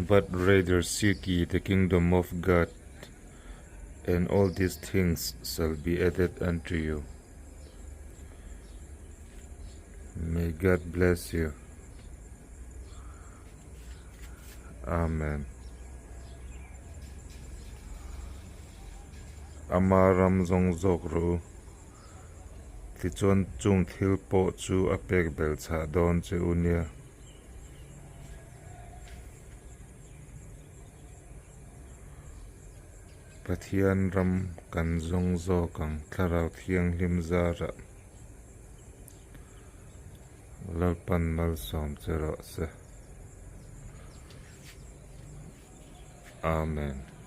But rather seek ye the kingdom of God, and all these things shall be added unto you. May God bless you. Amen. Ama ram zawng zawk rawh u. Tichuan chung thil pawh chu a pek belh chhah dawn che u nia. Pathian ram kan zawng zawk ang Thlarau Thianghlim zarah Lalpan malsawm che rawh se. Amen.